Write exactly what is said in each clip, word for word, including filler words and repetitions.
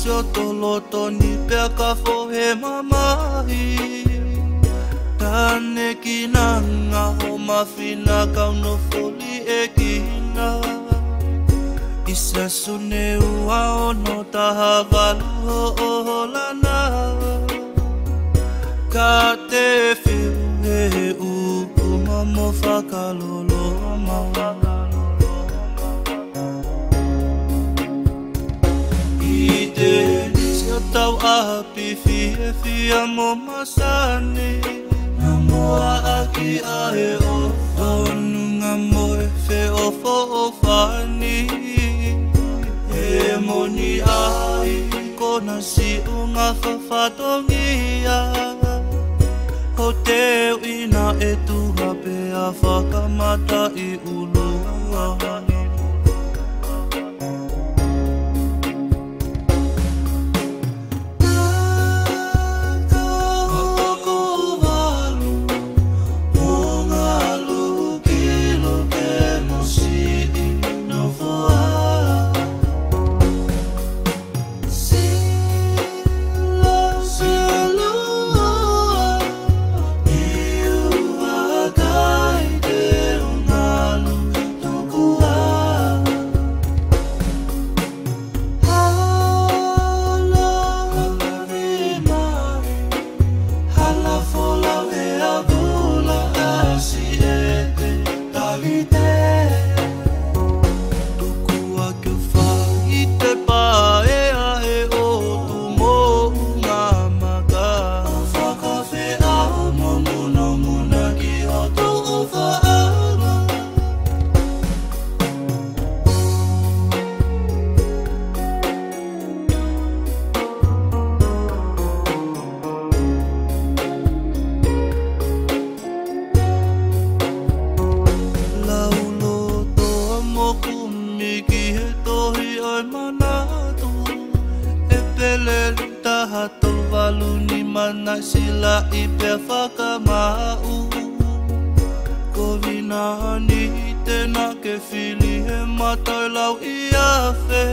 Sioto loto ni pea ka fohe mamahi. Tane ki nanga ho mafina kau nofo liʻekina. ʻIsa Sune ua ono taha valu hoʻo holana. Ka te fiu he uku mamo fakalolo mamo. ʻI te nisi o tau ʻapi fiefia mo masani. Na moa ʻaki ʻa e ʻofa ʻo nunga mo e feʻofoʻofani. He moni ai ko na siʻunga fafatongia. Ho teu ina e tuha pea fakamata ʻi ʻulu. Lauloto mo kumi ki he tohi ʻo e manatu. ʻEpeleli taha tolu valu nima naʻe silaʻi pea fakamaʻu. Ko Vina ni te na ke fili he mata ʻo e lau ʻi afe.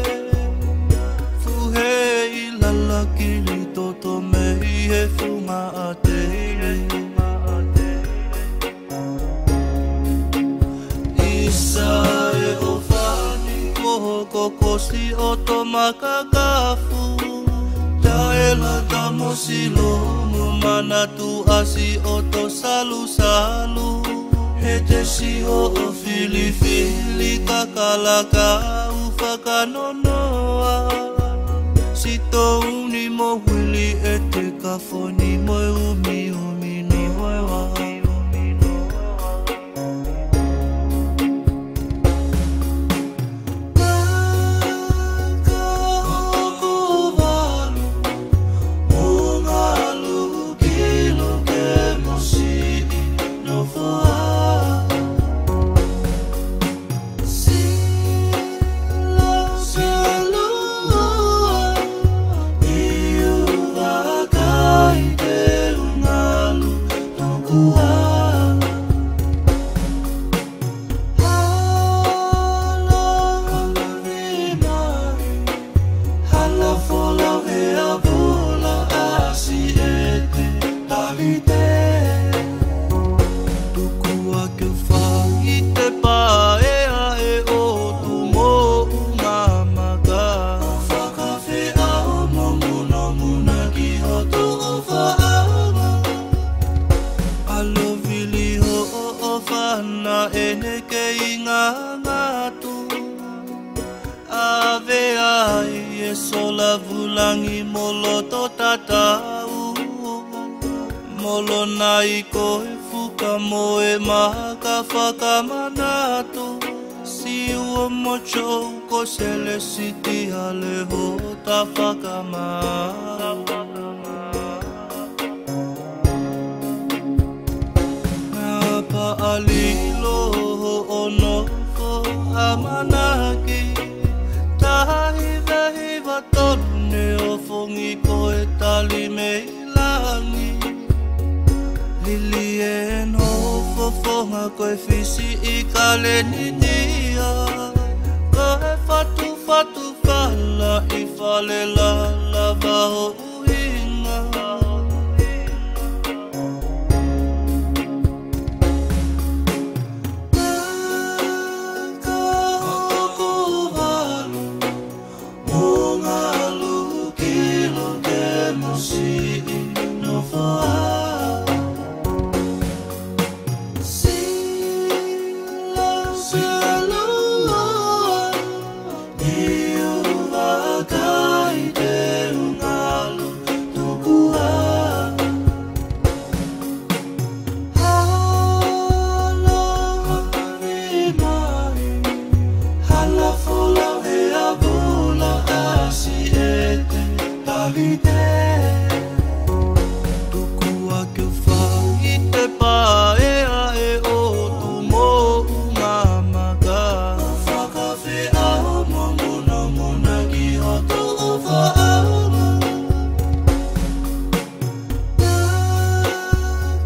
Fuhe ʻi lala kili toto mei he funga ʻa te ili. ʻIsa e ʻofani ko ho kokosi ʻo to makakafu. Taʻelata mo silo mo manatu ʻa si ʻo to salusalu. He te si hoʻo filifili kakalaka u fakanonoa. Si touni mo huili e te kafoni mo e umiumi ni mo e wa. Tuku ake fai te paea e ʻotu moʻunga maka. Fakafeʻao mo munomuna ki ho tuʻu faʻanga. ʻAlo vili hoʻo ʻofa naʻe ne kei ngangatu. ʻAve ai e sola vulangi mo loto tatau. Mo lona ʻi ko e fuka mo e maka fakamanatu. Siua mo Joe ko Selesitiale hota fakamā. Ngapa ʻa lilo hoʻo nofo ʻamanaki. Taha hiva hiva tolu ne ofongi ko e tali mei langi. Lili e nofo fonga ko e fisi ʻi Kaleninia. Ko e fatufatu fai Laʻi fale lava ho ʻuhinga. Ka hoko valu, mo ngalu ki loto mo siʻi nofoʻa. Sila, sila, ʻiu vakai te u ngalu tukuʻa. Hala, hala mai, hala folau he avula ʻasi ʻete talite. Tukuʻa ke fai te paea e ʻotu mo u mamaka. Fakafeʻao mo monamona ki hoto ʻofaʻanga.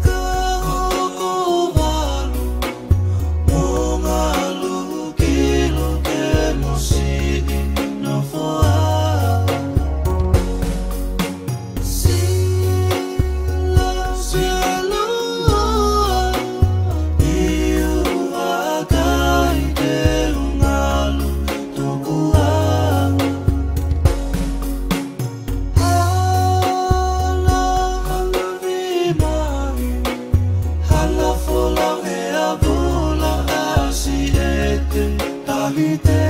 Ka hoko valu, mo ngalu ki loto mo siʻi nofoʻa. Sila, sila, ʻiu vakai te u ngalu tukuʻa. Hala, hala mai, hala folau he avula ʻasi ʻete talite.